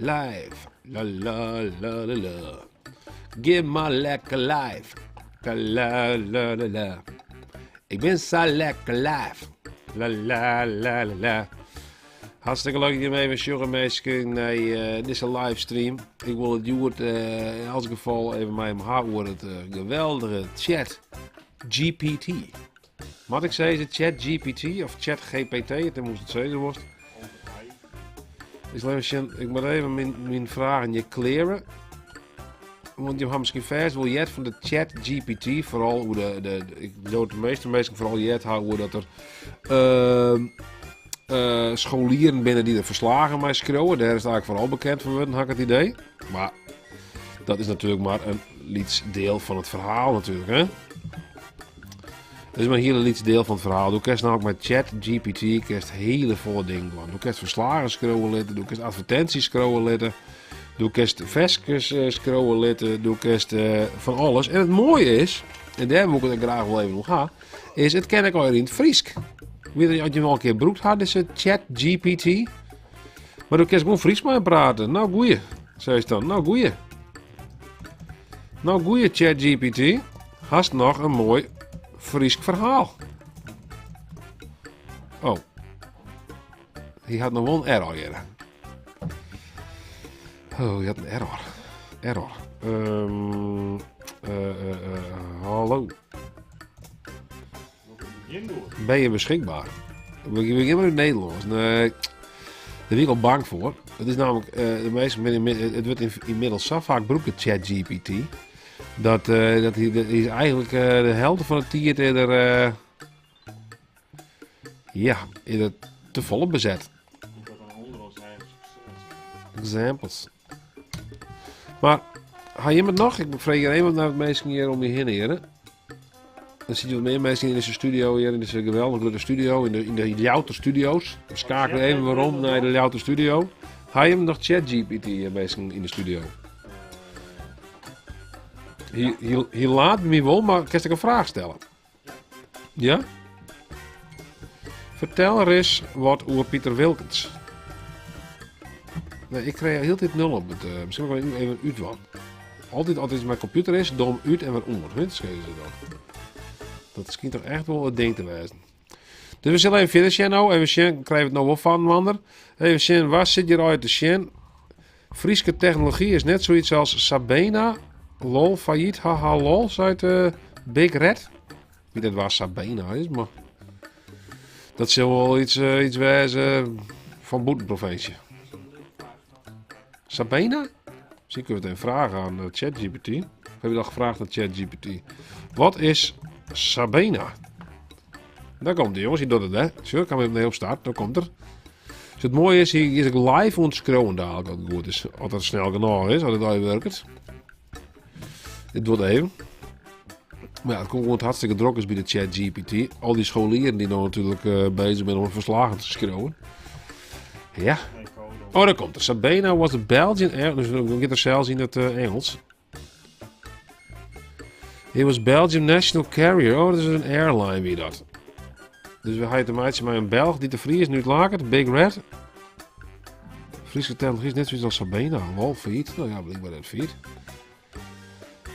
Life. La la la la la. Gean mar lekker live. La la la la la. Ik bin sa lekker live. La la la la la. Hartstikke leuk dat jim even sjogge minsken nei eh, dizze livestream. Ik wol it hjoed eh, yn elts gefal even mei jim ha oer it eh, geweldige chat GPT. Moat ik sizze chat GPT of chat GPT? It moast it sizze wolst. Ik sil even sjen, ik moat even myn, myn fragen hjir kleare. Want jim ha miskien fêst wol heard fan de chat GPT, foaral oer de, de, de ik leau de measte minsken foaral heard ha oer dat der ehm, eh, scholieren binne dy't der ferslaggen mei skriuwe. Dêr is it eigentlik foaral bekend fan wurden, ha ik it idee. Mar dat is natuerlik mar in lyts diel fan it ferhaal natuerlik, hè? Dat is mar in hiele lyts diel fan it ferhaal. Do kinst no ek mei ChatGPT kinst hiele folle dingen dwaan. Do kinst ferslaggen skriuwe litte, do kinst advertinsjes skriuwe litte, do kinst ferskes eh, skriuwe litte, do kinst eh, fan alles. En it moaie is, en dêr wol ik it graach wol even oer ha, is it kin ek al yn it Frysk. Weet je, as je him al in kear brûkt ha, dizze ChatGPT. Mar do kinst gewoan Frysk mei him prate. No goeie, seist dan. No goeie. No goeie ChatGPT. Hast noch in moai Frysk ferhaal? Oh. Hy hat noch wol in error hjir. Oh, hy hat in error. Error. Um, uh, uh, uh, hallo. Ben je beschikbaar? We begjinne mar yn it Nederlânsk. Nee, dêr wie ik al bang foar. It is namelijk, eh, de measten binne it wurdt ynmiddels sa faak brûkt, de ChatGPT, dat, eh, dat hy, dat is eigentlik eh, de helte fan de tiid is er, eh, ja, is er te folle bezet. Examples. Mar, ha jim it noch? Ik freegje even nei de minsken hjir om my hinne hjir. Der sitte wat mear minsken yn dizze studio hjir, yn dizze geweldige grutte studio, yn de, yn de Ljouwerter studio's. We skeakelje even werom nei de Ljouwerter studio. Ha jim noch ChatGPT eh, minsken yn de studio? Hy, hy, hy laat my wol, mar kinst ek in fraach stelle? Ja? Fertel ris wat oer Piter Wilkens. Nee, ik krij hieltyd nul op it. Uh, miskien moat ik even útdwaan. Altyd as it mei kompjûter is, doch 'm út en wer oan. Hè, sizze se dan. Dat skynt toch echt wol it ding te wêzen. Dus we sille even fierder sjen no. Even sjen, krije we it no wol fan inoar. Even sjen, wa sit hjir allegear te sjen? Fryske technology is net soiets as Sabena. Lol, fallyt, haha, lol, seit uh, Big Red. Ik wit net wa Sabena is, mar dat sil wol iets, uh, iets wêze fan bûten provinsje. Sabena? Miskien kinne we it even frage oan eh, ChatGPT. Of heb je dat gevraagd aan ChatGPT? Wat is Sabena? Daar komt hij, jongens. Hy docht it, hè. Sjoch, ik ha him even op start. Dan komt er. Dus it moaie is, hy is ek live oan it skriuwen dadelijk, as it goed is. As it snel genôch is, as it al wurket. Dit duorret even. Mar ja, it komt gewoan hartstikke drok is by de ChatGPT. Al dy scholieren dy't no natuerlik uh, bezich binne om ferslaggen te skriuwen. Ja. Oh, daar komt er. Sabena was the Belgian air. Dus dan giet er sels yn it uh, Ingelsk. It was Belgium National Carrier. Oh, dat is in airline wie dat. Dus we ha te meitsjen mei in Belch dy't de Friezen útlaket, Big Red. Fryske technology is net soiets as Sabena. Lol, fallyt. No ja, blykber net fallyt.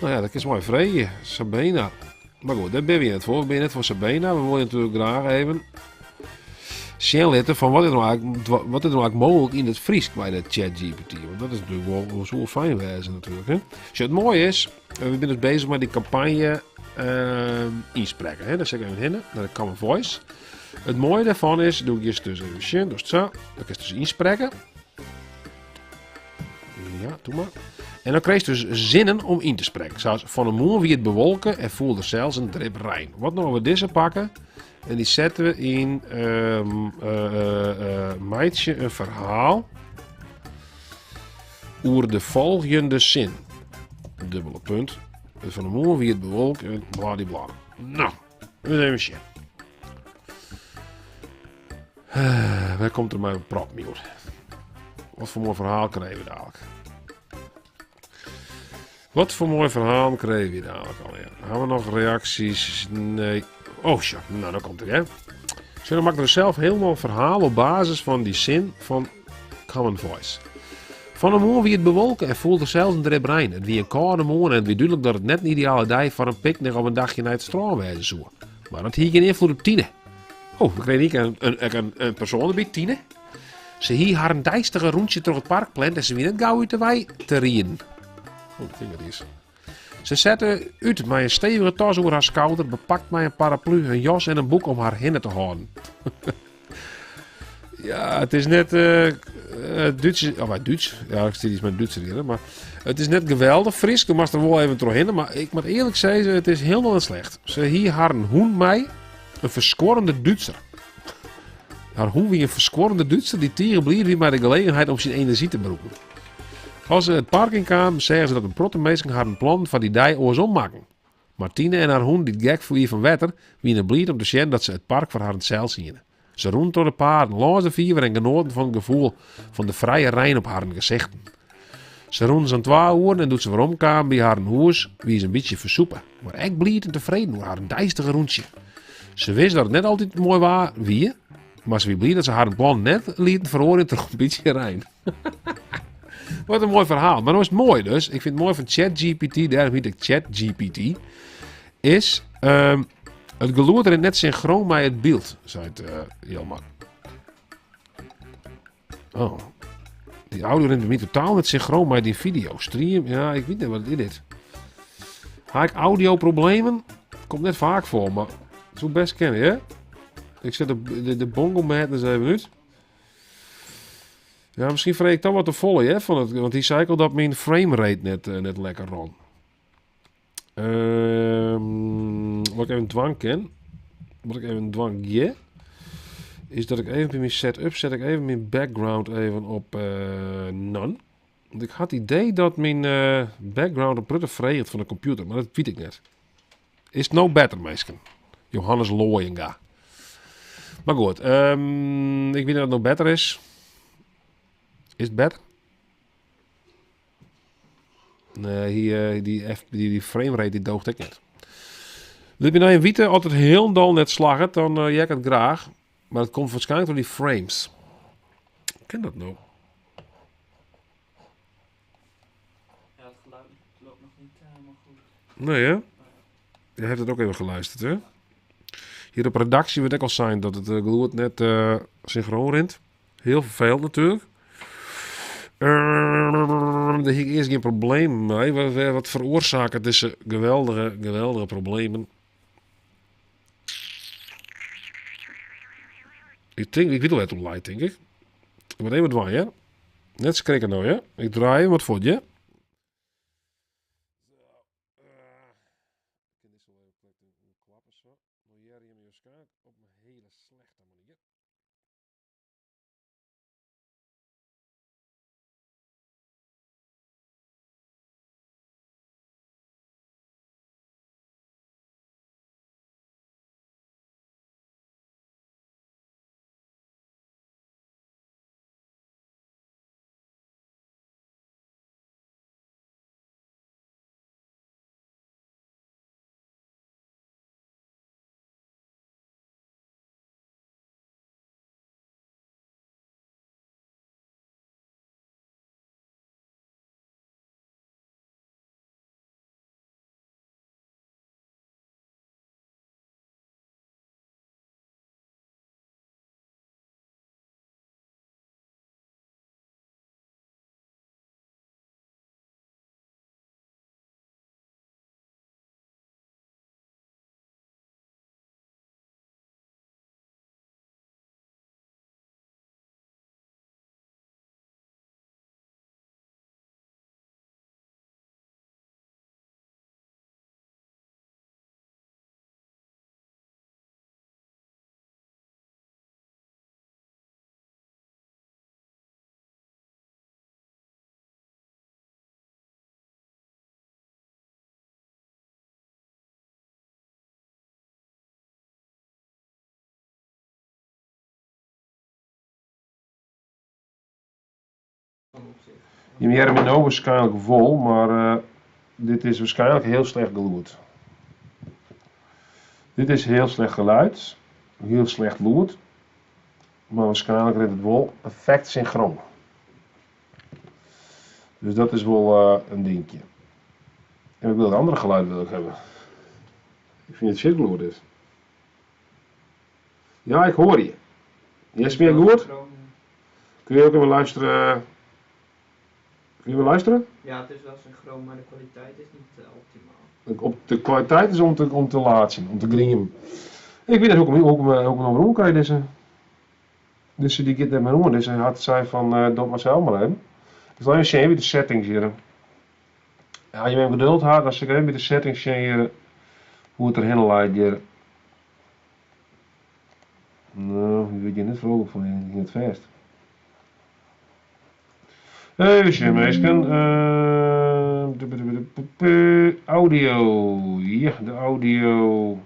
No ja, dat kinst moai freegje. Sabena. Mar goed, dêr binne we net foar. We binne net foar Sabena. We wolle natuerlik graach even sjen litte fan wat is no eigentlik, wat is no eigentlik mooglik yn it Frysk mei de ChatGPT. Want dat is natuerlik wol, wol soe fijn wêze natuerlik. Hè? Sjoch, it moaie is, eh, we binne dus bezich mei dy kampanje uh, ynsprekke. Hè? Dêr sil ik even hinne, nei de Common Voice. It moaie dêrfan is, do giest dus even sjen, dochst sa, dan kinst dus ynsprekke. Ja, doe mar. En dan krijst dus sinnen om yn te sprekken. Sa as fan 'e moarn wie it bewolke en foel der sels in drip rein. Wat no we dizze pakke en dy sette we yn um, uh, uh, meitsje in ferhaal oer de folgjende sin. Dubbele punt. Fan 'e moarn wie it bewolke en bladibla. No, ris even sjen. Wêr komt er mei in prop mute? Wat foar moai ferhaal krije we dadelijk? Wat foar moai ferhaal krije we dadelijk allegear? Ha we noch reaksjes? Nee. Oh, sjoch. No, dan komt er, hè. Sjoch, dan makket er sels hielendal in ferhaal op basis fan dy sin fan Common Voice. Fan 'e moarn wie it bewolke en foel der sels in drip rein. It wie in kâlde moarn en it wie dúdlik dat it net in ideale dei foar in picknick of in dachje nei it strân wêze soe. Mar dat hie gjin ynfloed op Tine. Oh, we krigen ek in persoan derby, Tine. Se hie harren deistige rûntsje troch it park pland en se wie net gau út de wei te rieden. Oh, dat ding dat is. Se sette út mei in stevige tas oer har skouder, bepakt mei in paraplu, in jas en in boek om har hinne te hâlden. ja, it is net uh, Dúts, oh, Dúts, ja, ik stiet iets met Dútser hier, mar it is net geweldich Frysk, do moatst der wol even trochhinne, mar ik moat earlik sizze, it is hielendal net slecht. Se hie harren hûn mei, in ferskuorrende Dútser. Har hûn wie in ferskuorrende Dútser dy't tige bliid wie mei de gelegenheid om syn enerzjy te brûken. As se it park yn kamen, seagen se dat in protte minsken harren plannen foar dy dei oarsom makken. Mar Tine en har hûn, dy't gek wie fan wetter, wiene bliid om te sjen dat se it park foar harren sels hiene. Se rûnen troch de paden, lâns de fiver en genoaten fan it gefoel fan de frije rein op harren gesichten. Se rûnen sa'n twa oeren en doe't se weromkamen by harren hûs, wie se in bytsje fersûpe, mar ek bliid en tefreden oer harren deistige rûntsje. Se wist dat it net altyd moai waar wie, mar se wie bliid dat se harren plan net lieten feroarjen troch in bytsje rein. Wat in moai ferhaal. Mar no is it moai dus, ik fyn it moai fan ChatGPT, dêrom hyt ik ChatGPT, is it gelûd rint net synchroon mei it byld, seit Jelmar. Oh. Dy audio rint by my totaal net synchroon mei dy video. Stream, ja, ik wit net wat is dit. Ha ik audioproblemen? Komt net faak foar, mar it soe best kinne, hè? Ik set de Bongo Madness even út. Ja, miskien freegje ik toch wat te folle, hè? Fan it, want hy sei al dat myn framerate net lekker rûn. Wat ik even dwaan kin, wat ik even dwaan gean, is dat ik even by myn setup set ik even myn background even op none. Want ik ha it idee dat myn background in protte freget fan de kompjûter, mar dat wit ik net. Is it no better, minsken? Johannes Looijenga. Mar goed, ik wit net oft it no better is. Is it better? Nee, hy, eh, die, die, die framerate die doocht ek net. Lit my no even witte, as it hielendal net slagget, dan uh, hear ik it graach. Mar it komt waarskynlik troch dy frames. Kin dat no? Ja, het geluid loopt nog niet helemaal goed. Nee, hè? Je hebt het ook even geluisterd, hè? Hier op redactie wurdt ek al sein dat it gelûd net synchroon rint. Hiel ferfelend natuerlik. Dêr hie ik earst gjin probleem mei. Wat feroarsaket dizze geweldige, geweldige problemen? Ik tink, ik wit al wêr't it oan leit, tink ik. Ik moat even dwaan, hear. Net skrikke no, hear. Ik draai even wat fuort, hear. Jim hearre my no waarskynlik wol, mar dit is waarskynlik hiel slecht gelûd. Dit is hiel slecht geluid, hiel slecht lûd, mar waarskynlik rint it wol perfekt synchroon. Dus dat is wol in dinkje. En ik wil het andere geluid wil ik hebben. Ik vind het shit goed dit. Ja, ik hoor je. Hearst my goed? Kun je ook even luisteren? Kun je weer luisteren? Ja, het is wel synchroon, maar de kwaliteit is niet optimaal. Op de kwaliteit is om te laten, om te griemen. Ik weet niet hoe ik hem nog krijg, deze. Dus die gaat net meer om. Dus hij had zei van, doe maar zelf maar even. Dus laat even zien de settings hier. Ja, als je even geduld had, dan zit ik even bij de settings zien hier, hoe het erheen lijkt hier. Nou, hier weet je net vrolijk van, je ging het vast. Even zien, meisken. Audio. Ja, de audio.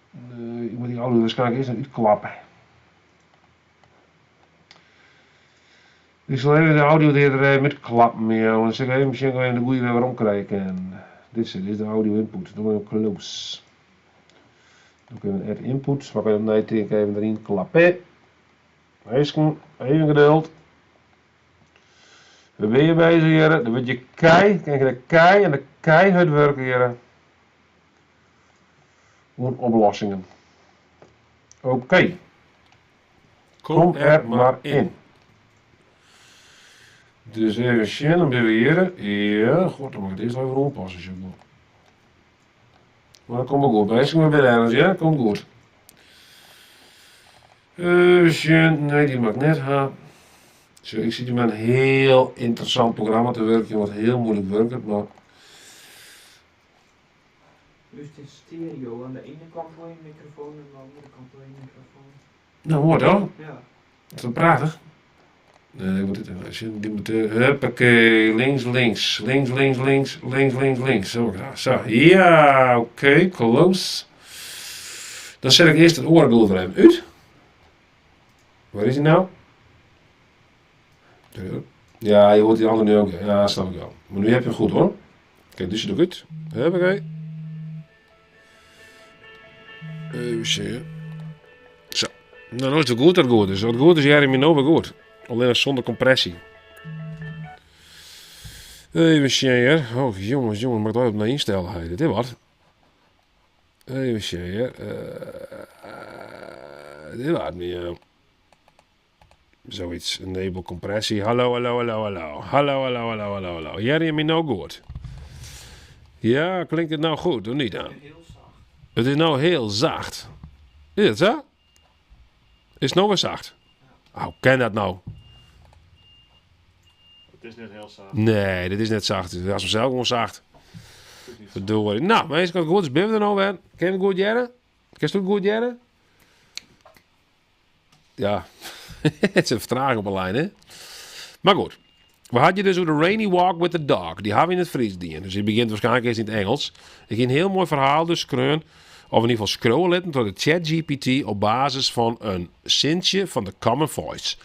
Nee, ik moet die audio waarschijnlijk eerst nog uitklappen. Ik zal even de audio er even met klappen, ja. Want dan zeg ik even misschien even de goede weer waarom krijgen. Dit is de audio input. Dan we close. Dan kunnen we add input. Waar kan je op nee even erin klappen. Meisken, even geduld. We ben je bezig, heren. Dan word je kei, kijk de kei en de keihard werken, heren. Gewoon oplossingen. Oké. Kom er maar in. Dus even zien, dan ben we hier. Ja, god, dan moet ik het eerst even rondpassen. Zeg maar. Maar dat komt wel goed. Bij we weer ergens, ja? Komt goed. Even zien, nee, die mag ik net hebben. Zo, ik zit hier met een heel interessant programma te werken, wat heel moeilijk werkt, maar... Nu is het in stereo. Aan de ene kant hoor je een microfoon en aan de andere kant hoor je een microfoon. Nou, hoor dan. Ja. Dat is wel prachtig. Nee, ik moet dit even zien. Die moet, huppakee, links, links, links, links, links, links, links, links. Zo, ja, zo. Ja, oké, close. Dan zet ik eerst het oordoel er even uit. Waar is hij nou? Ja, je hoort die andere nu ook. Ja, snap ik wel. Maar nu heb je hem goed hoor. Kijk, dus zit ook uit. Huppakee. Even zien. Zo. Nou, nou is het goed dat goed is. Wat goed is, jij nou weer goed. Alleen zonder compressie. Even zien. Oh, jongens, jongens, mag ik dat op naar instellen? Hey, dit is wat. Even zien. Dit wat meer. Zoiets. Enable compressie. Hallo, hallo, hallo, hallo. Hallo, hallo, hallo, hallo, hallo. Jij me nou goed? Ja, klinkt het nou goed of niet dan? Heel zacht. Het is nou heel zacht. Is het zo? Is het nou weer zacht? Oh, ken dat nou? Het is net heel zacht. Nee, dit is net zacht. Dat is zelf gewoon zacht. Het is niet Verdorie. Nou, maar eens kan het goed. Is ben er nou weer? Ken je het goed, Jerre? Kun je het goed, Jerre? Ja, het is een vertraging op een lijn, hè? Maar goed. We hadden je dus over de Rainy Walk with the Dog. Die hebben we in het Fries dien. Dus die begint waarschijnlijk eerst in het Engels. Ik ging een heel mooi verhaal dus skreun. Of in ieder geval scrollen door de ChatGPT op basis van een zintje van de Common Voice.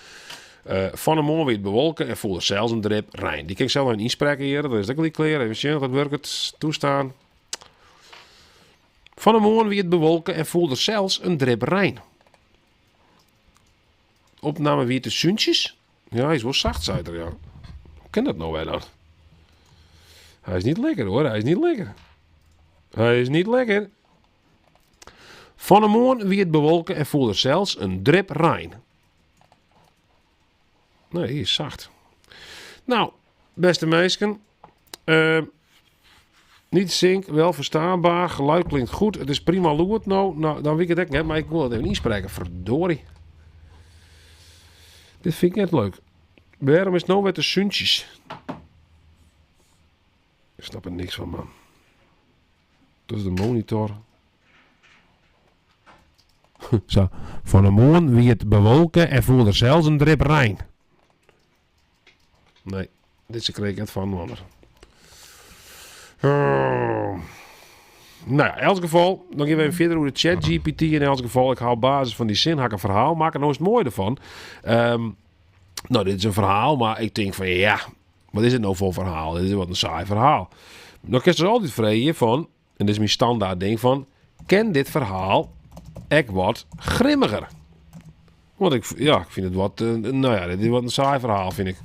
Van de morgen weer bewolken en voelde zelfs een drip rein. Die kan ik zelf nog inspreken hier. Dat is ook niet klaar. Even zien of dat werkt. Het toestaan. Van de morgen weer het bewolken en voelde zelfs een drip rein. Opname weer de zuntjes. Ja, hij is wel zacht, zei er, ja. Hoe kan dat nou weer dan? Hij is niet lekker hoor, hij is niet lekker. Hij is niet lekker. Van de morgen wie het bewolken en voelde zelfs een drip rein. Nee, hij is zacht. Nou, beste meisken. Niet zink, wel verstaanbaar. Geluid klinkt goed. Het is prima loert nou. Nou, dan weet ik het ook niet, maar ik wil het even inspreken. Verdorie. Dit vind ik net leuk. Waarom is het nou weer de suntjes? Ik snap er niks van, man. Dat is de monitor. Zo. Van de morgen wie het bewolken en voelde zelfs een drip rein. Nee, dit is kreeg ik het van man. Oh. Nou ja, in elk geval, dan gaan we even verder over de ChatGPT. In elk geval, ik haal op basis van die zin, ga ik een verhaal maken. Nou is het mooie ervan. Nou, dit is een verhaal, maar ik denk van ja, wat is het nou voor verhaal? Dit is wat een saai verhaal. Dan kun je dus altijd vragen van, en dit is mijn standaard ding van, ken dit verhaal ek wat grimmiger? Want ik, ja, ik fyn it wat, no ja, dit is wat in saai ferhaal, fyn ik.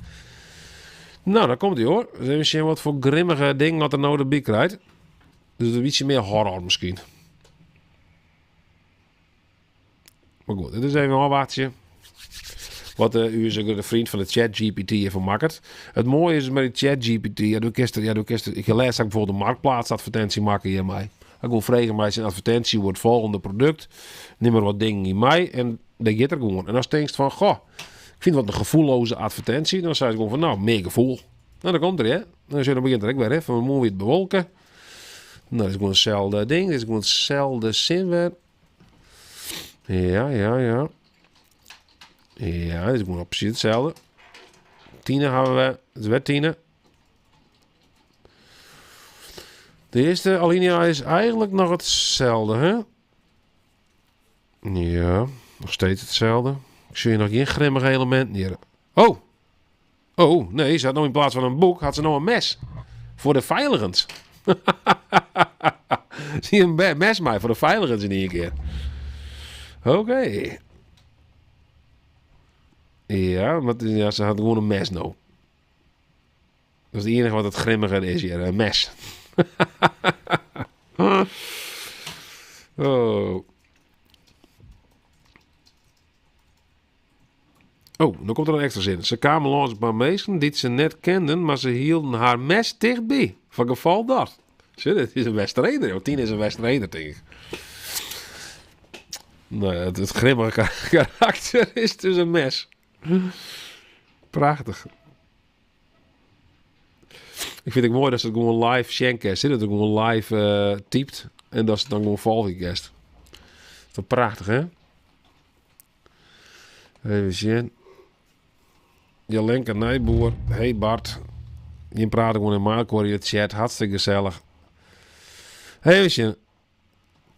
No, dan komt ie hoor. Ris even sjen wat foar grimmige dingen dat er no derby krijt. Dus in bytsje mear horror miskien. Mar goed, it is even ôfwachtsje. Wat de ús grutte vriend fan de ChatGPT even makket. It moaie is mei de ChatGPT, ja, do kinst der, ja, do kinst der, ik ha lêst ik bijvoorbeeld een marktplaatsadvertentie makke hjirmei. Ik wol frege meitsje in advertentie oer it folgjende produkt. Nim der wat dingen yn mei en dêr giet er gewoan. En ast tinkst fan, goh, ik fyn it wat in gefoelloze advertentie, dan sei se gewoan fan, no, mear gefoel. No, dan komt er, hè. Dan dan begjint er ek wer, hè. Fan moarn wie it bewolke. No, dat is gewoan itselde ding. Dat is gewoan itselde sin wer. Ja, ja, ja. Ja, dat is gewoan precies itselde. Tine hawwe we. Dat is wer Tine. De earste alinea is eigentlik noch itselde, hè? Ja, noch steeds itselde. Ik sjoch hjir noch gjin grimmige eleminten hjir. Oh! Oh, nee, se hat no yn plaats fan in boek, hat se no in mes. Foar de feiligens. Se hie in mes mei foar de feiligens yn ien kear. Oké. Ja, mar ja, se hat gewoan in mes no. Dat is it iennige wat it grimmiger is hjir, in mes. oh. Oh, no komt der in ekstra sin. Se kamen lâns in pear minsken dy't se net kenden, mar se hielden har mes tichtby, foar gefal dat. Sjoch, dit is in Westereener, joh. Tine is in Westereener, tink ik. No ja, it grimmige karakter is dus in mes. Prachtich. Ik fyn it ek moai dat se it gewoan live sjen kinst. Dat it gewoan live eh, typt en dat se it dan gewoan folgje kinst. Toch prachtich, hè? Even sjen. Jelenka Nijboer. Hey Bart. Jim prate gewoan yn mei-elkoar yn de chat. Hartstikke gesellich. Even sjen.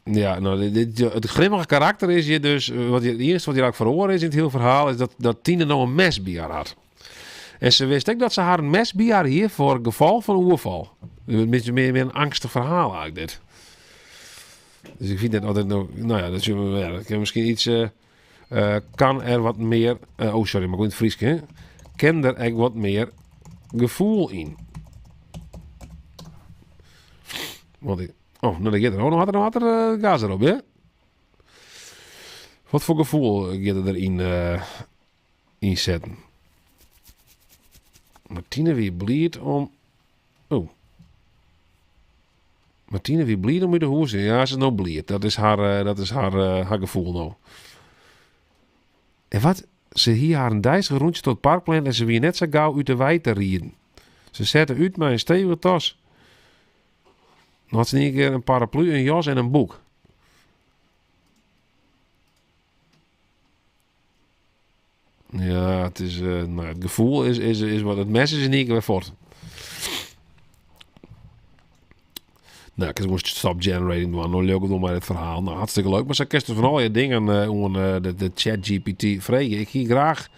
Ja, no, dit, dit, it grimmige karakter is hjir dus... Wat it iennichste wat hjir eigentlik feroare is yn it hiele ferhaal... is dat, dat Tine no in mes by har hat. En se wist ek dat se har mes by har hie foar gefal fan oerfal. In bytsje mear, mear in angstig ferhaal eigentlik dit. Dus ik fyn dat altyd no, no ja, dat, ja, dat kin miskien iets, eh, eh, kan er wat mear, eh, oh sorry, mar yn it Frysk, hè? Kin der ek wat mear gefoel yn? Want ik, oh, no, dan giet er, oh, no hat er, no hat er eh, gas derop, hè? Wat foar gefoel giet er deryn eh, ynsetten? Martine wie bliid om. Oh. Martine wie bliid om út de hûs. Ja, se is no bliid. Dat is har, eh, dat is har, eh, har gefoel no. En wat? Se hie har in deistige rûntsje troch it park pland en se wie net sa gau út de wei te rieden. Se sette út mei in stevige tas. No hat se yn ien kear in paraplu, in jas en in boek. Ja, it is, eh, no, it gefoel is, is, is wat it mes is yn ien kear wer fuort. No, ik moast stop generating dwaan. No leau ik wol mei it ferhaal. No, hartstikke leuk. Mar sa kinst fan allegear dingen eh, oan eh, de ChatGPT freegje. Ik hie graach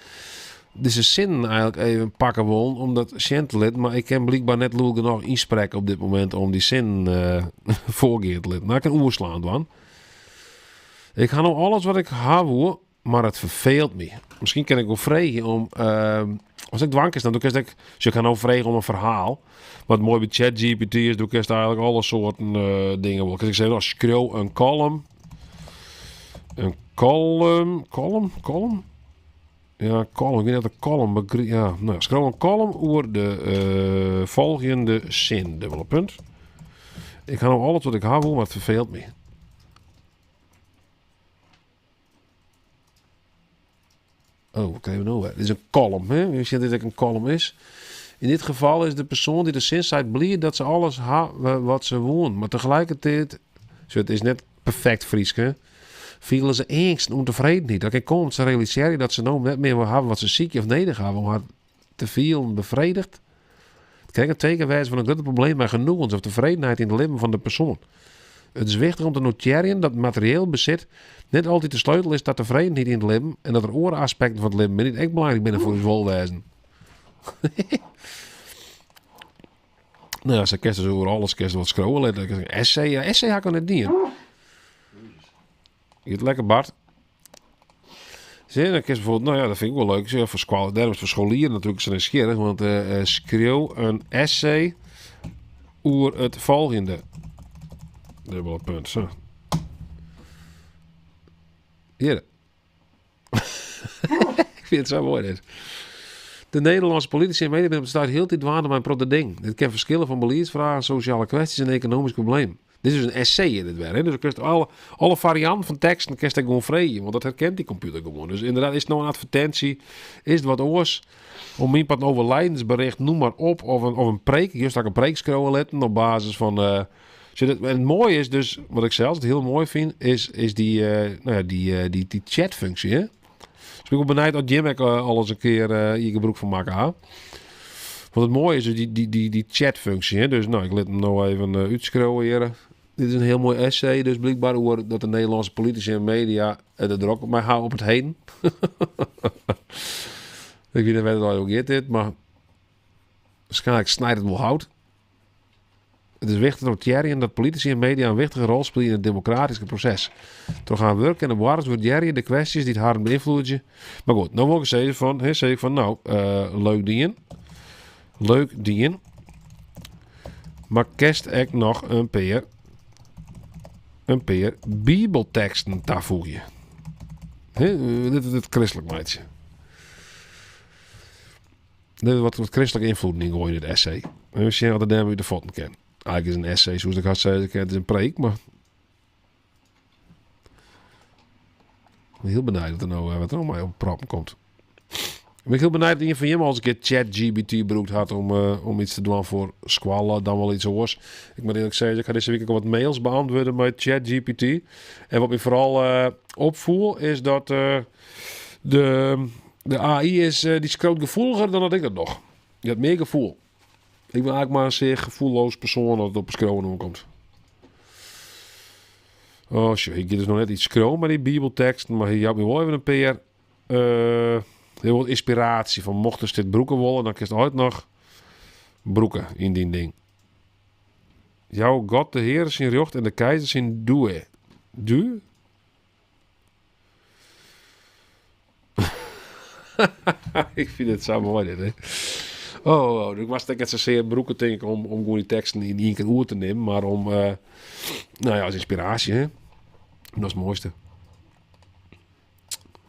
dizze sinnen eigentlik even pakke wollen om dat sjen te litten. Mar ik kin blykber net lûd genôch ynsprekke op dit momint om dy sinnen eh foargean te litten. No, ik kin oerslaan dwaan. Ik ha no alles wat ik ha woe, mar it ferfeelt my. Miskien kin ik wol freegje om, as ik dwaan kinst, dan kinst ek, sjoch, ik ha no frege om in ferhaal. Wat moai by ChatGPT is, do kinst eigentlik alle soarten dingen wol. Kinst ek sizze, no, skriuw in column. In column, column, column? Ja, column, ik wit net in column, begri-, ja, no, skriuw in column oer de folgjende sin, dubbele punt. Ik ha no alles wat ik ha woe, mar it ferfeelt my. Oh, wat krije we no wer? Dit is in column, hè? Je ziet dat dit ek in column is. In dit geval is de persoan dy't de sin seit bliid dat se alles ha wat se woenen. Mar tegelijkertijd, so, it is net perfekt Frysk, hè? Fiele se eangst en ûntefredenheid. Dat kin komme om't se realisearje dat se no net mear hawwe wat se sykje of nedich hawwe om har te fielen befredigd. It kin ek in teken wêze fan in grutter probleem mei genoegens of tefredenheid yn it libben fan de persoan. It is wichtich om te notearjen dat materieel besit net altyd de sleutel is ta tefredenheid yn it libben en dat der oare aspekten fan it libben binne dy't ek belangryk binne foar ús wolwêzen. No ja, sa kinst dus oer alles kinst wat skriuwe litte. In essay, ja, essay ha ik noch net dien. Giet lekker, Bart. Zie je, dan kun je bijvoorbeeld, nou ja, dat vind ik wel leuk. Zie je, voor school, daarom is het voor scholieren natuurlijk zo nieuwsgierig. Want schreeuw een essay over het volgende. Dubbele punt, zo. Hier. Ik vind het zo mooi dit. De Nederlandse politici en media bestaat heel tijd waarde met een ding. Dit kan verschillen van beleidsvragen, sociale kwesties en economisch probleem. Dit is dus een essay in het werk. Hè? Dus je kunt alle varianten van teksten kun je gewoon vreden, want dat herkent die computer gewoon. Dus inderdaad, is het nou een advertentie, is het wat oors, om mijn part een overlijdensbericht, noem maar op, of een preek. Hier sta ik een preek scrollen letten op basis van... en het mooie is dus, wat ik zelf het heel mooi vind, is die chatfunctie. Hè? Dus ik ben benieuwd of Jim ook al eens een keer hier gebruik van maken. Hè? Want het mooie is dus die chatfunctie. Hè? Dus ik laat hem nou even uitscrollen hier. Dit is een heel mooi essay, dus blijkbaar hoe dat de Nederlandse politici en media er ook op mij houden op het heden. Ik weet niet waar het al gaat dit, maar waarschijnlijk snijdt het wel hout. Het is wichtig om te noteren dat politici en media een wichtige rol spelen in het democratische proces. Door gaan werken en de waarheid wordt jerry de kwesties die het haar beïnvloeden. Maar goed, nou wil ik zeggen van, hè, zeg ik van, nou, leuk dien. Leuk dien. Maar kerst ik nog een paar bibelteksten toevoegen. Hè, dit is het christelijk meidje. Dit is wat christelijke invloed in gooien in het essay. En we zien wat de dame uit de voeten kent. Eigenlijk is een essay, zoals ik had zei, het is een preek, maar... Ik ben heel benieuwd wat er nou maar op proppen komt. Ik ben heel benieuwd dat een van jullie al eens een keer ChatGPT gebruikt had om iets te doen voor squallen, dan wel iets oors. Ik moet eerlijk zeggen, ik ga deze week ook wat mails beantwoorden met ChatGPT. En wat me vooral opvoel is dat de AI is, die is groot gevoeliger dan dat ik dat nog. Je hebt meer gevoel. Ik ben eigenlijk maar een zeer gevoelloos persoon dat het op scrollen komt. Oh, shit, ik heb dus nog net iets scrollen met die bibeltekst, maar hier had me wel even een paar, heel wat inspiratie van mochten ze dit broeken wollen, dan kun je ooit nog broeken in die ding. Jouw God, de Heer is in jocht en de keizer is in doe. Du? Ik vind het zo mooi dit, hè. Oh, oh, ik was net zozeer broeken denken om gewoon die teksten in één keer oer te nemen, maar om, als inspiratie, hè. Dat is het mooiste.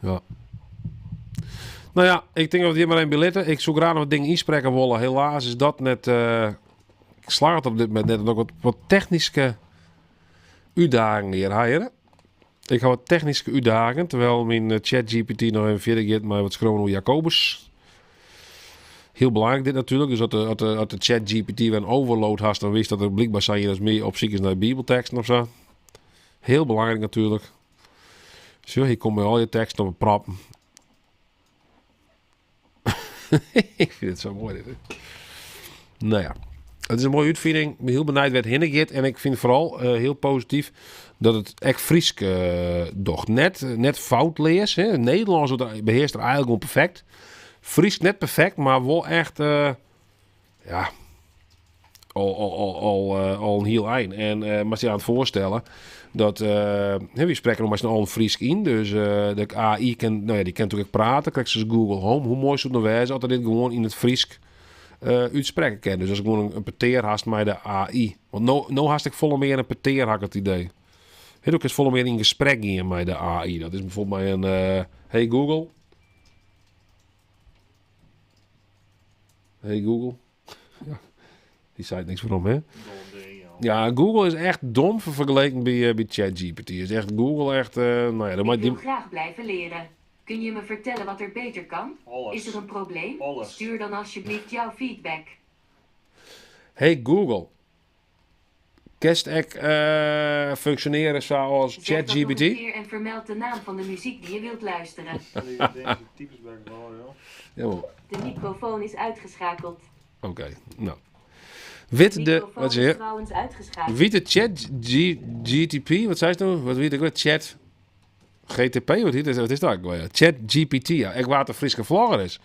Ja. Ik denk dat we hier maar even belitten. Ik zoek graag nog wat dingen inspreken willen. Helaas is dat net... ik sla het op dit moment net ook wat technische uitdagingen hier, hè, heren. Ik ga wat technische uitdagingen, terwijl mijn ChatGPT nog even verder gaat met wat schroom Jacobus. Heel belangrijk dit natuurlijk. Dus als de ChatGPT weer een overload had, dan wist dat er blijkbaar zijn je dus meer op zoek is naar bibelteksten of zo. Heel belangrijk natuurlijk. Zo, hier komen al je teksten op een prap. Ik vind het zo mooi dit, hè. Het is een mooie uitvinding. Ik ben heel benieuwd waar het heen gaat. En ik vind vooral heel positief dat het echt Fries doch net fout leest. Hè. Nederlands beheerst er eigenlijk gewoon perfect. Fries net perfect, maar wel echt ja, al een heel eind. En maar zich aan het voorstellen dat hè, we spreken nog maar snel een Fries in. Dus de AI kan, nou ja, die kan natuurlijk praten. Kijk, zoals Google Home. Hoe mooi zou het nou wezen als dit gewoon in het Fries uitspreken kan. Dus als ik gewoon een peteer haast met de AI. Want nou haast ik volle meer een peteer, had ik het idee. Heel ook eens volle meer in gesprek gaan met de AI. Dat is bijvoorbeeld bij een Hey Google. Hey Google. Ja, die zei niks waarom, hè? Ja, Google is echt dom vergeleken bij ChatGPT. Is echt Google echt nou ja, dan Ik maakt die wil graag blijven leren. Kun je me vertellen wat er beter kan? Alles. Is er een probleem? Alles. Stuur dan alsjeblieft jouw feedback. Hey Google. Kerst ik functioneren zoals Zeg dat nog ChatGPT? een keer en vermeld de naam van de muziek die je wilt luisteren. Typisch bij wel, joh. Jawel. De microfoon is uitgeschakeld. Oké, nou. Wit de, Microfoon wat zeg is je? trouwens uitgeschakeld. Wie de chat G, GTP, wat zei ze nou? Wat weet ik wat? Chat GTP, wat heet dat? Wat is dat ook weer? Chat GPT, ja. Ik waard de Friese vlogger is.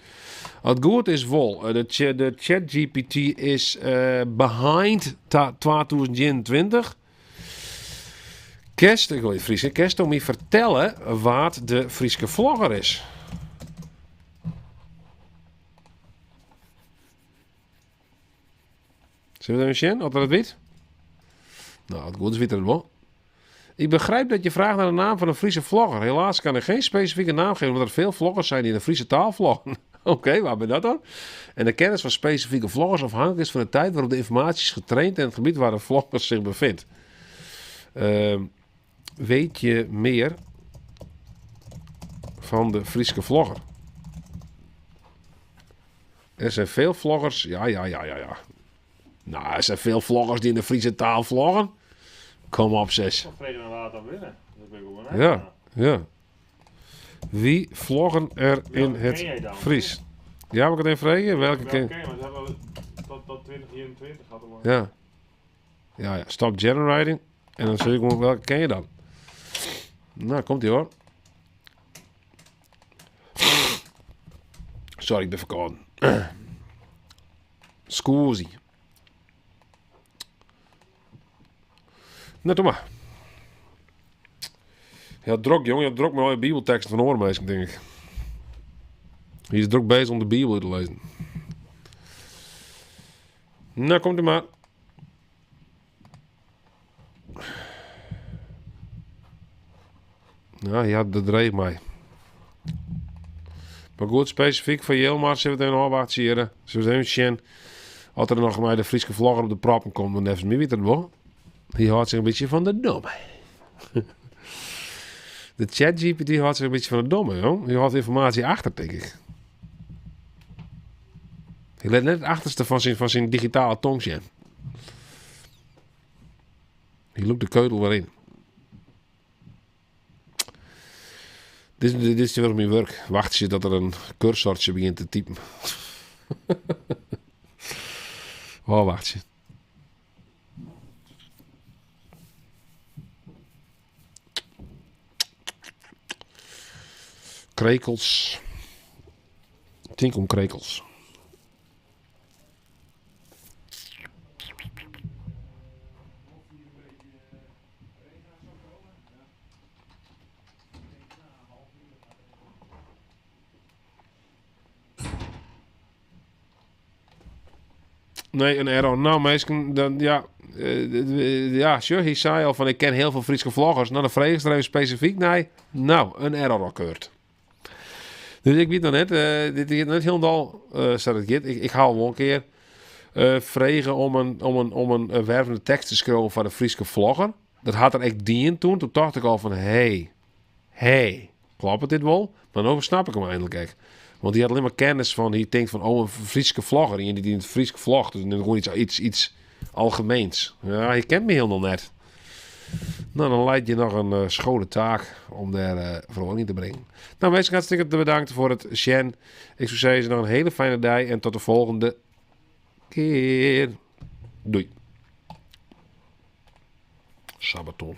Het goed is vol. De chat GPT is behind 2021. Kinst, ik wol Frysk, kinsto my fertelle wa't de Fryske vlogger is? Sille we even sjen oft er dat wit? Nou, as it goed is wit er it wol. Ik begrijp dat je vraagt naar de naam van een Friese vlogger. Helaas kan ik geen specifieke naam geven, omdat er veel vloggers zijn die in de Friese taal vloggen. Oké, waar ben dat dan? En de kennis van specifieke vloggers afhankelijk is van de tijd waarop de informatie is getraind en het gebied waar de vlogger zich bevindt. Weet je meer van de Fryske vlogger? Er zijn veel vloggers. Ja, ja, ja, ja, ja. Nou, er zijn veel vloggers die in de Friese taal vloggen. Kom op, sis. Of vregen wa't dan binne. Dat ben ik wel Ja, ja. Wie vloggen er in Welke het ken jij dan? Fries? Ja, moet ik het even vragen? Welke Welke ken ken je? Want we hebben tot 2021 gaat er maar. Ja. Ja, ja. Stop generating. En dan zeg ik gewoon, welke ken je dan? Nou, komt ie hoor. Sorry, ik ben verkouden. Scusi. Nou, doe maar. Ja, drok, jongen. Je hebt drok met al je bijbelteksten van oren, denk ik. Hij is druk bezig om de Bijbel te lezen. Nou, komt u maar. Nou ja, dat dreigt mij. Maar goed, specifiek voor Jelmar zullen we het even afwachten. Zullen we het even zien. Als er nog maar de Friese vlogger op de proppen komt, dan even weet het wel. Die houdt zich een beetje van de domme. De ChatGPT houdt zich een beetje van de domme, joh. Die houdt informatie achter, denk ik. Die let net het achterste van zijn digitale tongje. Die loopt de keutel weer in. Dit is weer mijn werk. Wacht je dat er een cursortje begint te typen. Oh, wacht je. Krekels. Tink om krekels. Nee, een error. Nou, meisje, dan, ja, ja, sure, hij zei al van ik ken heel veel Friese vloggers. Nou, dan vraag ik er even specifiek naar. Nou, een error occurred. Dus ik weet nog net, dit is net helemaal, staat het ik, ik haal wel een keer vragen om een wervende tekst te schrijven van de Friese vlogger. Dat had er echt dien toen. Toen dacht ik al van, hey, hey, klopt het dit wel? Maar nu snap ik hem eindelijk echt. Want die had alleen maar kennis van, die denkt van, oh, een Friese vlogger. Die in het Fries vlogt. Dus gewoon iets algemeens. Ja, je kent me helemaal net. Nou, dan leidt je nog een schone taak om daar verandering te brengen. Nou, mensen, hartstikke bedankt voor het sjen. Ik zou zeggen, nog een hele fijne dag en tot de volgende keer. Doei. Sabaton.